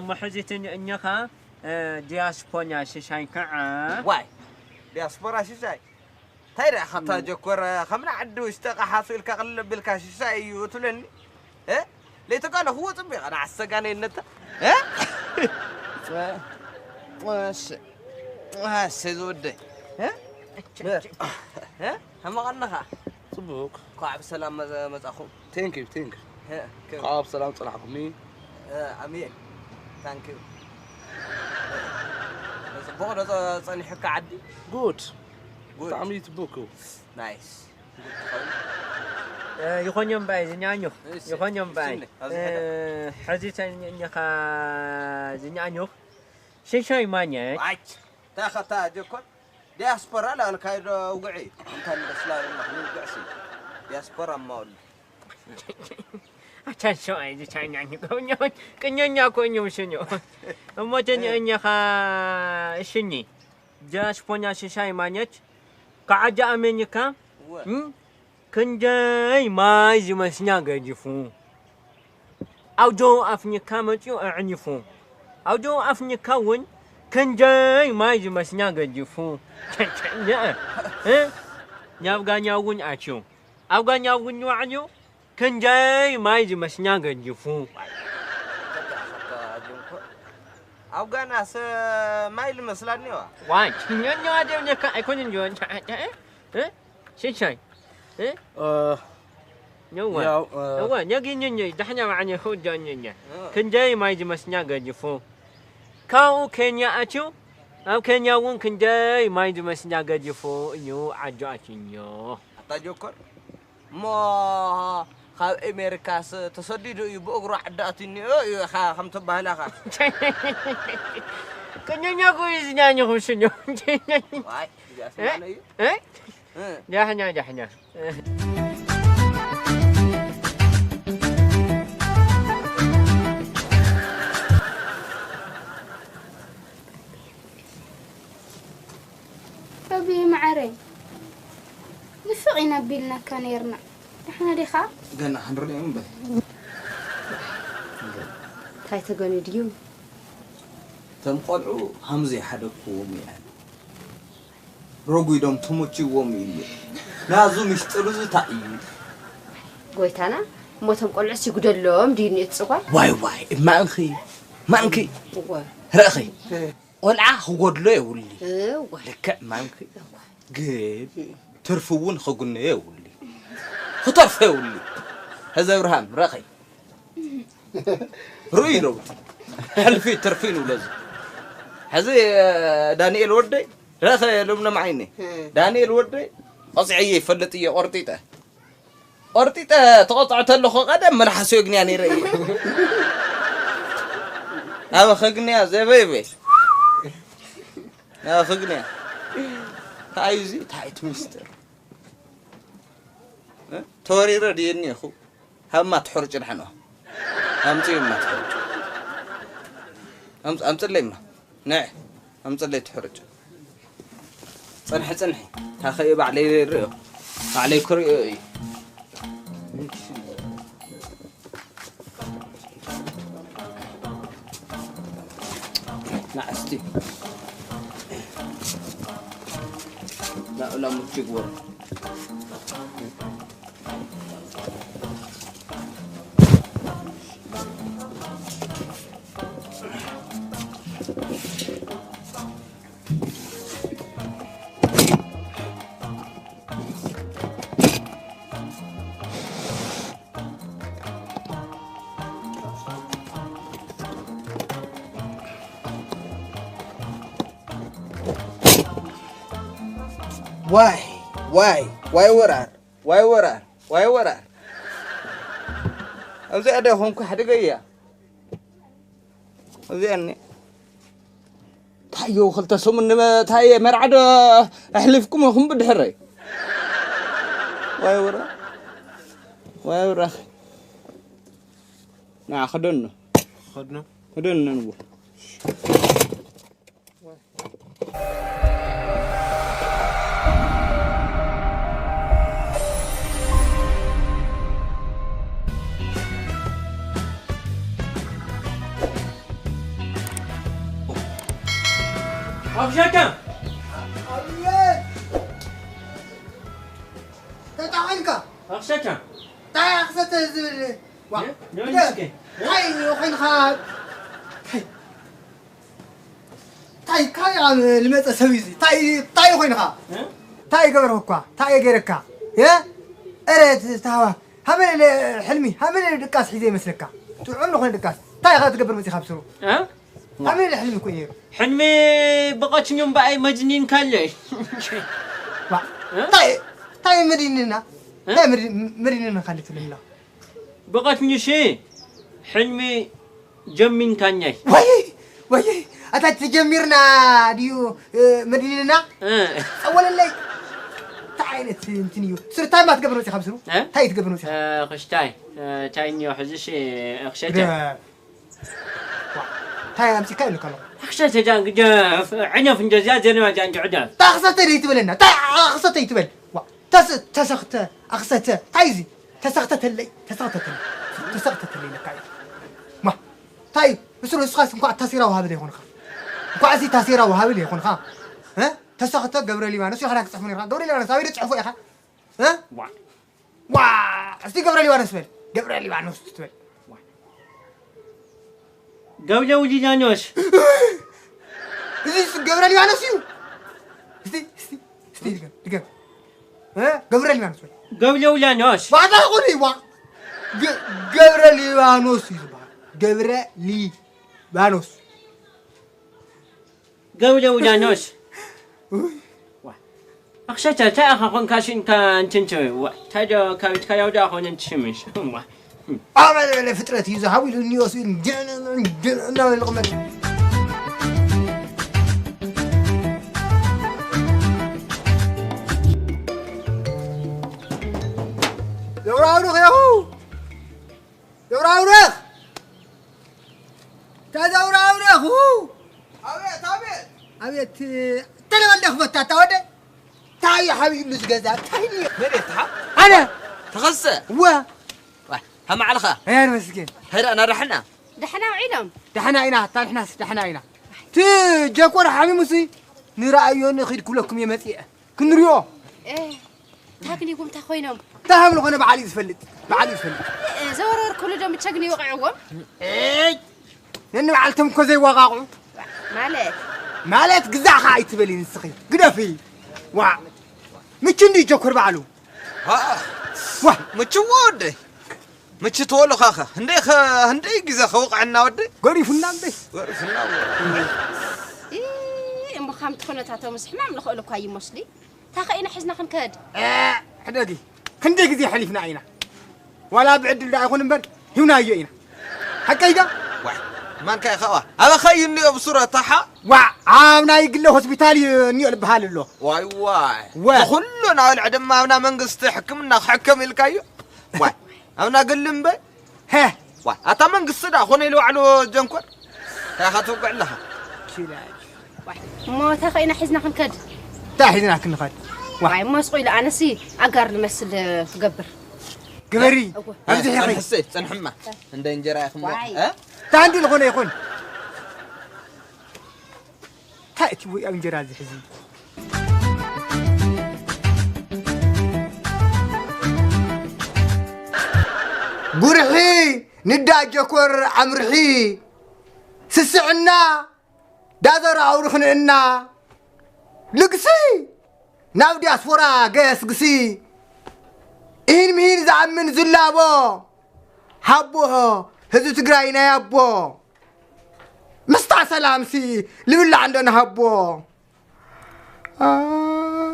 እሞ ሕዚ ትንእኛኻ ዲያስፖኛ ሽሻይ ከዓ ዋይ ዲያስፖራ ሽሻይ እንታይ ደኣ ኻታ ጀኮር ከም ንዓዲ ውሽጢ ቃሓሱ ኢልካ ቅልል ኣቢልካ ሽሻይ እዩ ትብለኒ እ ለይተጋለ ክዎ ጽቢቐ ንዓሰጋነይነታ እ ዋሽ ዋሽ ዝወደይ እ በር እ ከመቐነኻ ጽቡቅ እንኳዕ ብሰላም መጻኹም ቴንክ ዩ ቴንክ እ፣ ክብ- ካብ ሰላም ጽናሕኩምኒ እ፣ ኣሜን ታንክ ዩ ጽቡቕ ዶ ጸ- ጸኒሑካ ዓዲ ጉድ ጉድ ብጣዕሚ ጽቡቅ እዩ ናይስ ይኾኞም ባይ ዝኛኞ እሺ፣ ይኾኞም ባይ እሺ፣ ኣብዚ ሄደ። ሕዚ ተኛኻ ዝኛኞ ሽሻይ ማኘት ኣች ታኸታ ጀኮር ዲያስፖራ ላልካይ ዶ ውግዒ እንታይ እንደስላ ንውግዕሲ ዲያስፖራ ማወል ኣቻን ሰብኣይ ዝቻኛኝ ከውኛውን ቅኛኛ ኮኛው ሽኞ እሞ ተኛኛኻ እሽኒ ጃስፖኛ ሽሻይ ማኘት ከዓጃ ኣሜኒካ እም? ክንደይ ማይ ዝመስኛ ገዲፉ ኣብ ደቡብ ኣፍሪካ መፂኡ ኣዕኒፉ ኣብ ደቡብ ኣፍሪካ እውን ክንደይ ማይ ዝመስኛ ገዲፉ ቸቸ እ? ናብ ጋኛ እውን ኣትዩ ኣብ ጋኛ እውን ይዋዕል እዩ ክንደይ ማይ ዝመስኛ ገዲፉ ኣብ ጋናስ ማይ ልመስላ እኒዋ ዋይ ኛኛ ደብነካ ኣይኮንን ጆን ሽሻይ ነዋ ያው እዋ ነጊኝኝ ዳሕኛ ማዕኛ ኹጃኝኝ ክንደይ ማይ ዝመስኛ ገዲፉ ካብኡ ኬንያ ኣትዩ ኣብ ኬንያ እውን ክንደይ ማይ ዝመስኛ ገዲፉ እዩ ዓዱ ኣትዮ ኣታ ጆኮር እሞ ካብ ኤሜሪካስ ተሰዲዱ እዩ ብእግሩ ዓዲ ኣትዩ እኒኦ እዩ ኢኻ ከም ትባህል ኢኻ ቅኛኛ እኮ እዩ ዝኛኘኹም ሽኞ ዋይ እዚኣ ስማነ እዩ ዳሕኛ ዳሕኛ እቢ መዓረይ ንፍቕ ኢና ቢልናካ ነይርና ደሕና ዲኻ? ገና ክንሪኦም እምበር እንታይ ተገኑ ድዩ? እቶም ቆልዑ ሃም ዘይሓደግክዎም እያ ረጒዶም ተመችዎም እዩ ናዙ ሚስጥር እዚ እንታይ እዩ ጎይታና እሞ እቶም ቆልዑስ ይጉደሎም ድዩ ንእትፅጓ? ዋይ ዋይ ማንኺ ማንኪ እወ ረእኺ ቆልዓ ክጎድሎ የብሉ እወ ልክዕ ማንኪ ግን ትርፊ እውን ክጉነዮ የብሉ ክተርፎ የብሉ ሕዚ ኣብርሃም ረእኺ ርእይ ለውጢ ሕልፊ ትርፊ ንብሎ እዚ ሕዚ ዳንኤል ወደይ ረኸ ሎምሎም ዓይኒ ዳንኤል ወደይ ቆፅዐየ ይፈልጥ እየ ቆርጢጠ ቆርጢጠ ተቆፅዖ ተለኹ ቀደም መልሓሱ የግንያ ነይረ እየ ኣበ ከግንያ ዘበይበ ኣበ ከግንያ ታዩ እዚ ታይት ሚስጥር ተወሪረ ድየ እኒኹ ሃብማ ትሕርጭ ድሓን ኣምፅኡ እማ ትሕርጭ ኣምፅለይ እማ ንዕ ኣምፅለይ ትሕርጭ ፅንሒ ፅንሒ ታኸዩ ባዕለይ ርእዮ ባዕለይ ክርእዮ እዩ ናዕስቲ ናኡላ ሙት ይግበሩ ዋይ ዋይ ዋይ ወራር ዋይ ወራር ዋይ ወራር ኣብዚኣ ደ ኾንኩ ሓደገያ ኣብዚኣ እኒ ታዮ ክልተ ሰሙን ንመ- ታየ መርዓ ዶ ኣሕሊፍኩም ኢኹም ብድሕረይ ዋይ ወራር ዋይ ወራር ና ክደኑ ኸድኖ ክደኑ ነንዎ ኣኽሸካ! ኣቤት! ተጣቒንካ! ኣኽሸካ! እንታይ ኣኽሰተ ዝብል? ዋ! እ? ዶ ግደ! እስከ? እንታይ ኮይንካ? እንታይ? እንታይ ካብ ኣብ ልመጸ ሰብ እዩ እዚ? እንታይ እንታይ ኮይንካ? እ? እንታይ ገበርኩ እኳ? እንታይ ገይረካ? እ? እረ፣ ት-፣ ታዋ። ሃመለ ሕልሚ፣ ሃመለ ድቃስ ሒዘ ይመስለካ? ጥዑም ዝኾነ ድቃስ። እንታይ ኢኻ ትገብር መጺኻ ብስሩ? እ? ሃመለ ሕልሚ እኮ እዩ ነይሩ። ሕልሚ ብቐትኙ እምበኣይ መጅኒንካለይ። ዋ፣ እ? እንታይ፣ እንታይ መድኒንና? እ? እንታይ መድኒ-፣ መድኒንና ካለ ትብለና? ብቐትኙ ሺ ሕልሚ ጀሚንካኛይ። ወይ፣ ወይ፣ ኣታ ተጀሚርና ድዩ፣ እ፣ መድኒንና? እ። ጸወለለይ። እንታይ ዓይነት እንትን እዩ? ስር እንታይ ማትገብር መጺኻ ብስሩ? እ? እንታይ ትገብር መጺኻ? እ፣ ክሽታይ፣ እ፣ ታይ እኒኦ ሕዚ ሺ፣ እ፣ ክሸተ። ግደ-፣ ዋ፣ እንታይ ኣምጺካ ኢሉካ ኣለኹ? ክሸተ ጃን ግደ፣ ዕነፍ እንደ እዚኣ ዘረባ ጃን ግዕደ። እንታይ ኣኽሰተ ደይ ትበለና? እንታይ ኣኽሰተ ይትበል? ዋ፣ ተስ-፣ ተሰኽተ፣ ኣኽሰተ፣ እንታይ እዚ? ተሰኽተተለይ፣ ተሰኽተተለይ፣ ተሰኽተተለይ ለካ እዩ። ማ፣ እንታይ እዩ? ንሱ ንስኻስ እንኳዕ ታሴራ ወሃቢ ዘይኮንካ። እንኳዕ እዚ ታሴራ ወሃቢ ዘይኮንካ። እ? ተሰኽተ ገብረ ሊባኖስ ኢኻ ክትጽሕፎ ነይርካ። ገብረ ሊባኖስ ኣበይ ትጽሕፎ ኢኻ? እ? ዋ። ዋ! እስቲ ገብረ ሊባኖስ በል። ገብረ ሊባኖስ ትበል። ዋ። ገብረ ሊባኖስ። እዚ ገብረ ሊባኖስ እዩ። እስቲ፣ እስቲ፣ እስቲ ድገም፣ ድገም። እ? ገብረ ሊባኖስ በል። ገብረ ሊባኖስ። ዋታ ቁሊ ዋ። ገ-፣ ገብረ ሊባኖስ እዩ ዝበሃል። ገብረ ሊባኖስ። ገብረ ሊባኖስ። ዋ። ኣኽሰተ፣ እንታይ ኢኻ ኾንካ ሽንካ እንትንት? ዋ። እንታይ ዶ ካብ ኢድካ ያውዳ ኾነ እንትሽምሽ? ዋ። ኣበለ ፍጥረት እዩ ዝሃቡ ኢሉ እኒኦ ስኢሉ ገና፣ ገና እናበለ ልቕመጥ። ዘውራውሩ ኸያሁ! ዘውራውረኽ! ተዘውራውረኹ! ኣቤት፣ ኣቤት! ኣቤት፣ ተለበለ ክፈታ፣ እታ ወደ? እንታይ እዩ ሓቢእሉ ዝገዛ? እንታይ እዩ? መን እየ እታ? ኣነ! ተኸሰ! እወ! ዋይ፣ ሃመ ዓልኻ? ኣያ ንመስገን። እንታይ ደኣ፣ ናዳሕና? ደሕና ውዒሎም? ደሕና ኢና፣ እታ ንሕናስ ደሕና ኢና። እቲ ጀኮር ሓሚሙሲ ንረኣዮ ንኺድ ክብለኩም እየ መጺአ። ክንሪኦ። እ፣ ታግኒ ጉምታ ኮይኖም። እንታይ ከም ዝኾነ በዓል እዩ ዝፈልጥ። በዓል እዩ ዝፈልጥ። እ፣ ዘወርወር ኩሉ ዶ ምቸግኒ ይወቕዕዎም? ኤይ! ነንባዕልቶም እኮ ዘይወቓቕዑ። ማለት? ማለት ግዛእ ኸዓ ኣይትበሊ ንስኺ። ግደፊ። ዋ። ምቹ እንዲ ጆከር በዓሉ። ዋ። ምቹ ወደይ። ምቹ ተወሉ ኻኸ። እንደ ኸ-፣ እንደ ግዜ ኸውቕዕና ወደይ። ገሪፉና እንደ። ገሪፉና ወደይ። ኢ፣ እሞ ከምቲ ኩነታቶምስ ሕማም ንኽእሉ እኳ ይመስሊ። ታኸ ኢና ሒዝና ክንከድ? እ፣ ሕደጊ። ክንደይ ግዜ ሓሊፍና ኢና። ዋላ ብዕድል ደኣ ይኹን እምበር፣ ሂብናዮ ኢና። ሓቀይ ዶ? ዋይ፣ ማንካ ኢኻ ዋ? ኣበኸ እዩ እኒኦ ብሱረታ ሓ? ዋ፣ ኣብ ናይ ግለ ሆስፒታል እዩ እኒኦ ልበሃል ኣሎ። ዋይ፣ ዋይ። ወ። ኩሉ ናበልዕ ድማ ኣብና መንግስቲ ሕክምና ክሕከም ኢልካዮ? ዋይ፣ ኣብና ግሊ እምበር? ሄ። ዋይ፣ ኣታ መንግስቲ ደኣ ኮነ ኢሉ ባዕሉ ጀንኮር? እንታይ ኢኻ ትውግዕ ኣለኻ? ኪራይ። ዋይ፣ እሞ እታ ኸ ኢና ሒዝና ክንከድ? እንታይ ሒዝና ክንኸድ? ዋይ። ዋይ፣ እሞ ስቕ ኢሉ ኣነሲ ኣጋር ልመስል ክገብር። ግበሪ። እወ። ኣብዚ እ፣ ሕኺ። ጸንሕሰይ፣ ጸንሕማ። እንደ እንጀራ ኢኹም። ዋይ። እ? ታንዲ ዝኾነ ይኹን። እንታይ እቲ ወይ ኣብ እንጀራ ዝሕዚ? ጉርሒ ንዳ ጀኮር ኣምርሒ። ስስዕና ዳዘር ኣውርኽንእና። ልግሲ ናብ ዲያስፖራ ገስግሲ። ኢሂን ምሂን ዝኣምን ዝላቦ። ሃቦ ህዝቢ ትግራይ ናይ ኣቦ። ምስታ ሰላምሲ ልብላዕ እንዶ ንሃቦ። ኣ-፣